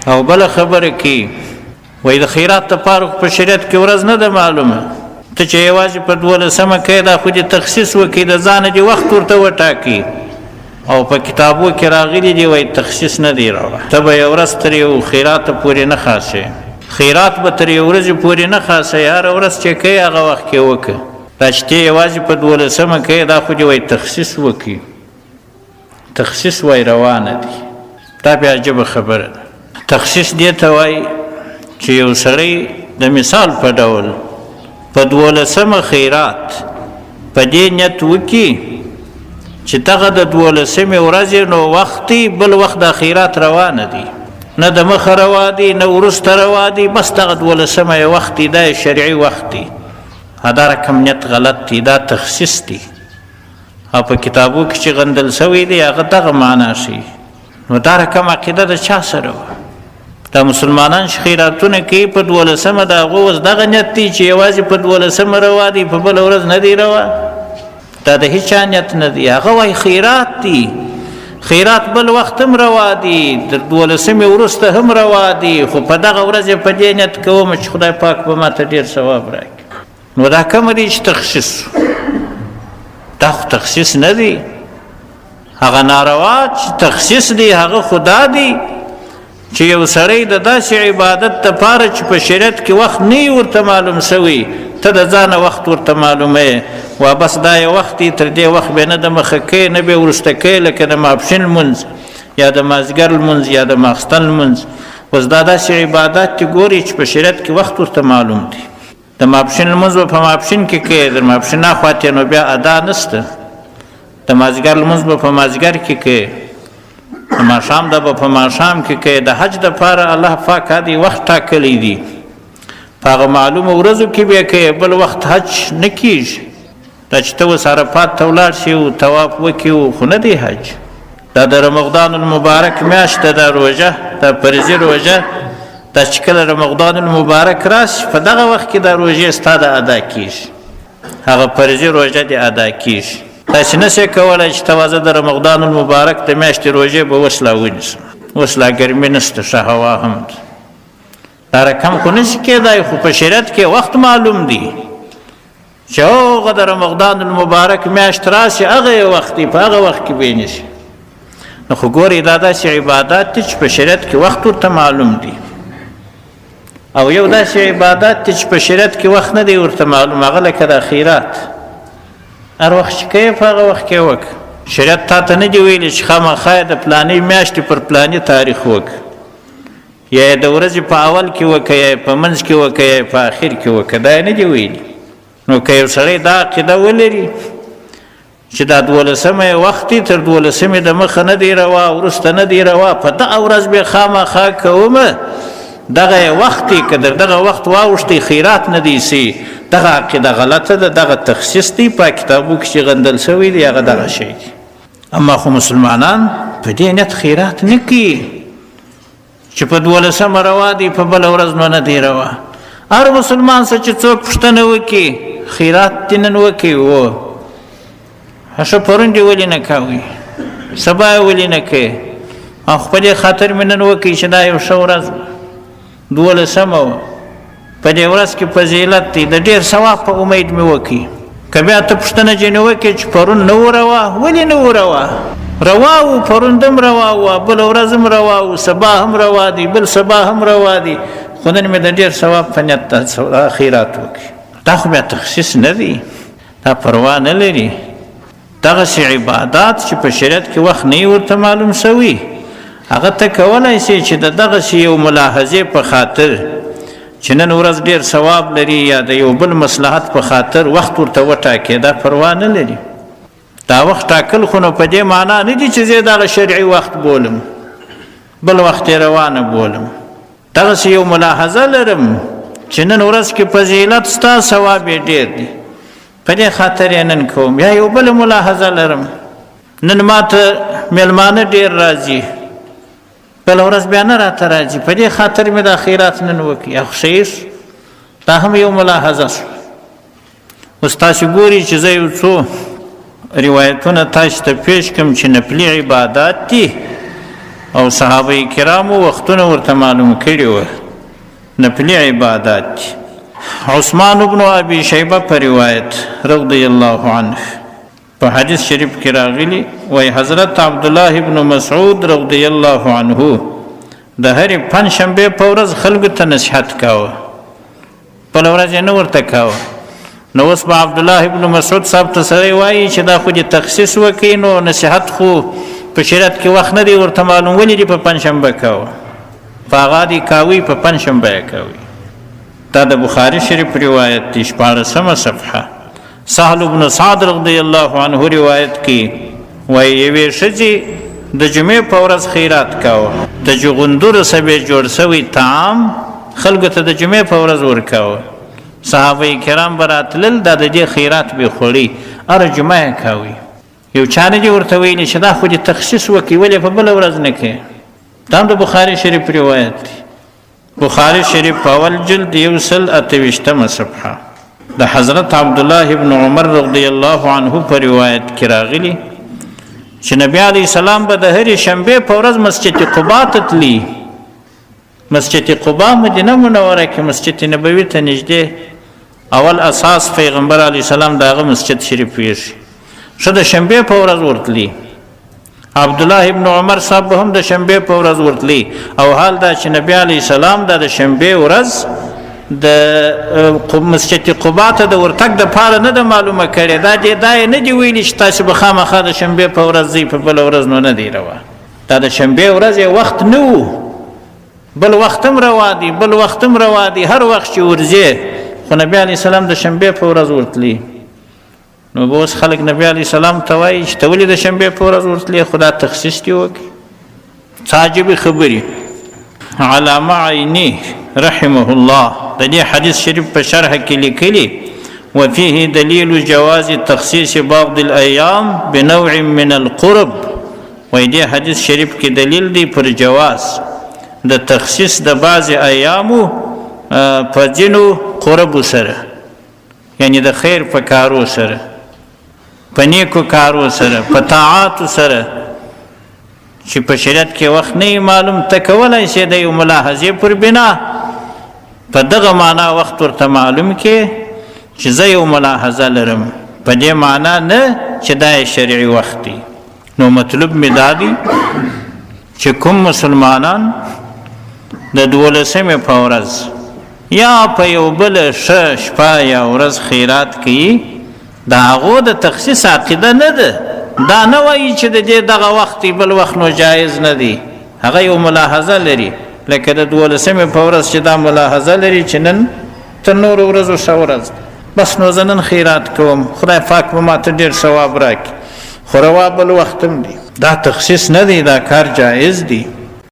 او بله خبره کوي، وایي د خیرات دپاره خو په شریعت کې ورځ نه ده معلومه، ته چې یوازې په دولسمه کوې دا خو دې تخصیص وکړي، د ځانه دې وخت ورته وټاکي. او په کتابو کې راغلي دي وایي تخصیص نه دی روا، ته به یو ورځ تر یو خیراته پورې نه خاصې، خیرات به تر یو ورځې پورې نه خاصې، هره ورځ چې کوې هغه وخت کې وکړه. دا چې ته یوازې په دولسمه کوې دا خو دې وایي تخصیص وکړي، تخصیص وایي روا نه دی. دا بیا عجبه خبره ده. تخصیص دې ته وایي چې یو سړی د مثال په ډول په دولسمه خیرات په دې نیت وکړي چې دغه د دولسمې ورځې نو وخت دی، بل وخت دا خیرات روا نه دی، نه د مخه روا دی نه وروسته روا دی، بس دغه دولسمه یې وخت دی، دا یې شرعي وخت دی. دا رقم نیت غلط دی، دا تخصیص دی. او په کتابو کې چې غندل شوی دی هغه دغه معنا ښیي. نو دا رقم عقیده د چا سره وه؟ دا مسلمانان چې خیراتونه کوي په دولسمه د هغو اوس دغه نیت دی چې یوازې په دولسمه روا دی، په بله ورځ نه دی روا. دا د هیچا نیت نه دی. هغه وایي خیرات دی، خیرات بل وخت هم روا دی، تر دولسمې وروسته هم روا دی، خو په دغه ورځ یې په دې نیت کوم چې خدای پاک به ماته ډېر ثواب راکړي. نو دا کوم دی چې تخصیص؟ دا خو تخصیص نه دی. هغه ناروا چې تخصیص دی هغه خدا دی چې یو سړی د داسې عبادت دپاره چې په شریعت کې وخت نه وي ورته معلوم شوی، ته د ځانه وخت ورته معلوموې، وا بس دا یې وخت دی، تر دې وخت به نه د مخه کوې نه به وروسته کوې، لکه د ماپښین لمونځ یا د مازدیګر لمونځ یا د ماخستن لمونځ. اوس دا داسې عبادت دي ګوري چې په شریعت کې وخت ورته معلوم دی. د ماپښین لمونځ به په ماپښین کې کوې، د ماپښین اخوا ته نو بیا ادا نشته. د مازدیګر لمونځ به په مازدیګر کې کوې، د ماښام د به په ماښام کې کوې. د حج دپاره الله پاک هدي وخت ټاکلی دی، په هغه معلومو ورځو کې به کوې، بل وخت حج نه کیږي. دا چې ته اوس عرفات ته ولاړ شې او طواف وکړې خو نه دی حج. دا د رمضان المبارک میاشت ده، دا روژه، دا فرضي روژه، دا چې کله رمضان المبارک راشي په دغه وخت کې دا روژې ستا د ادا کیږي، هغه فرضي روژه دې ادا کیږي. تاسې نه شئ کولی چې ته وازه د رمضان المبارک د میاشتې روژې به اوس لا ونیسم، اوس لا ګرمي نشته، ښه هوا هم ده، دا رقم خو نشي کېدای. خو په شریعت کې وخت معلوم دی چې هغه د رمضان المبارک میاشت راشي هغه یې وخت دی، په هغه وخت کې به یې نیسي. نو خو ګورئ دا داسې عبادات دي چې په شریعت کې وخت ورته معلوم دی، او یو داسې عبادات دي چې په شریعت کې وخت نه دی ورته معلوم، هغه لکه د خیرات هر وخت چې کوې په هغه وخت کې وکړه. شریعت تا ته نه دی ویلي چې خامخا یې د پلانۍ میاشتې پر پلاني تاریخ وکړه، یا یې د ورځې په اول کې وکړه، یا یې په منځ کې وکړه، یا یې په اخر کې وکړه، دا یې نه دی ویلي. نو که یو سړی دا عقیده ولري چې دا دولسمه یې وخت دی، تر دولسمې د مخه نه دی روا، وروسته نه دی روا، په دغه ورځ به خامخا کوم، دغه یې وخت دی، که در دغه وخت واوښتی خیرات نه دی سي، دغه عقیده غلطه ده، دغه تخصیص دی، په کتابو کې چې غندل شوی دی هغه دغه شی دی. اما خو مسلمانان په دې نیت خیرات نه کوي چې په دولسمه روا دی په بله ورځ نو نه دی روا. هر مسلمان څه چې څوک پوښتنه وکړي خیرات دې نن وکړي، و ښه پرون دې ولې نه کوي، سبا یې ولې نه کوي، او خو په دې خاطر مې نن وکړي چې دا یو ښه ورځ دولسمه وه، په دې ورځ کې فضیلت دی، د ډېر ثواب په امید مې وکړي. که بیا ته پوښتنه ځینې وکړې چې پرون نه و روا، ولې نه و روا؟ روا و، پرون هم روا و، بله ورځ هم روا و، سبا هم روا دی، بل سبا هم روا دی، خو نن مې د ډېر ثواب په نیت دا خیرات وکړي. دا خو بیا تخصیص نه دی، دا پروا نه لري. دغسې عبادات چې په شریعت کې وخت نه ورته معلوم شوی، هغه ته کولای شي چې د دغسې یو ملاحظې په خاطر چې نن ورځ ډېر ثواب لري یا د یو بل مصلحت په خاطر وخت ورته وټاکې، دا پروا نه لري. دا وخت ټاکل خو نو په دې معنا نه دي چې زه دغه شرعي وخت بولم، بل وخت یې روا نه بولم. دغسې یو ملاحظه لرم چې نن ورځ کې فضیلت ستا ثواب یې ډېر دی، په دې خاطر یې نن کوم. یا یو بله ملاحظه لرم، نن ماته مېلمانه ډېر راځي، بله ورځ بیا نه راته راځي، په دې خاطر مې دا خیرات نن وکړي. خو صحیح شو، دا هم یو ملاحظه شو. اوس تاسې ګورئ چې زه یو څو روایتونه تاسې ته پیش کړم چې نفلي عبادات دي، او صحابه کرامو وختونه ورته معلوم کړي وو. نفلي عبادات دي. عثمان بن ابي شیبه په روایت رضی الله عنه په حدیث شریف کې راغلي، وایي حضرت عبدالله ابن مسعود رضی الله عنه د هرې پنجشنبې په ورځ خلکو ته نصیحت کاوه، بله ورځ یې نه ورته کاوه. نو اوس به عبدالله ابن مسعود صاحب ته سړی وایي چې دا خو دې تخصیص وکړي، نو نصیحت خو په شریعت کې وخت نه دی ورته معلوم، ولې دې په پنجشنبه کاوه؟ په هغه دې کاوي، په پنجشنبه یې کاوي. دا د بخاري شریف روایت دی، 16مه صفحه. سهل بن سعد رضی الله عنه روایت کې وایي یوې ښځې د جمعې په ورځ خیرات کاوه، د جغندرو سبې جوړ شوی طعام خلکو ته د جمعې په ورځ ورکاوه. صحابه کرام به راتلل، دا د دې خیرات به خوړی، هره جمعه یې کاوي. یو چا نه دي ورته ویلي چې دا خو دې تخصیص وکړي، ولې په بله ورځ نه کوې؟ دا هم د بخاري شریف روایت دی. بخاري شریف په اول جلد 128مه صفحه د حضرت عبدالله ابن عمر رضی الله عنه په روایت کې راغلي چې نبی علیه السلام به د هرې شنبې په ورځ مسجد قبا ته تلي. مسجد قبا مدینه منوره کې مسجد نبوي ته نږدې اول اساس پیغمبر علیه السلام د هغه مسجد شریف ویښي. ښه د شنبې په ورځ ورتلي. عبدالله ابن عمر صاحب به هم د شنبې په ورځ ورتلي، او حال دا چې نبی علیه السلام دا د شنبې ورځ د مسجد قبا ته د ورتګ دپاره نه ده معلومه کړې. دا دې دا یې نه دي ویلي چې تاسې به خامخا د شنبې په ورځ ځئ، په بله ورځ نو نه دی روا. دا د شنبې ورځ یې وخت نه و، بل وخت هم روا دی، بل وخت هم روا دی، هر وخت چې ورځې. خو نبی علیه السلام د شنبې په ورځ ورتلي. نو به اوس خلک نبی علیه السلام ته وایي چې ته ولې د شنبې په ورځ ورتلې؟ خو دا تخصیص دې وکړي. څه عجیبې خبرې. علامه عیني رحمه الله د دې حدیث شریف په شرح کې لیکلي وفيه دلیل جواز تخصیص بعض الایام بنوع من القرب. وایي دې حدیث شریف کې دلیل دی پر جواز د تخصیص د بعض ایامو په ځینو قربو سره، یعنی د خیر په کارو سره، په نیکو کارو سره، په طاعاتو سره چې په شریعت کې وخت نه وي معلوم، ته کولی شې د یو ملاحظې پر بنا په دغه معنا وخت ورته معلوم کې چې زه یو ملاحظه لرم، په دې معنا نه چې دا یې شرعي وخت دی. نو مطلب مې دا دی چې کوم مسلمانان د 12مې په ورځ یا په یو بله ښه شپه یا ورځ خیرات کوي، د هغو د تخصیص عقیده نه ده. دا نه وایي چې د دې دغه وخت دی بل وخت نو جایز نه دی. هغه یو ملاحظه لري، لکه د 12مې په ورځ چې دا ملاحظه لري چې نن تر نورو ورځو ښه ورځ ده، بس نو زه نن خیرات کوم، خدای پاک به ماته ډېر ثواب راکړي، خو روا بل وخت هم دی. دا تخصیص نه دی، دا کار جایز دی.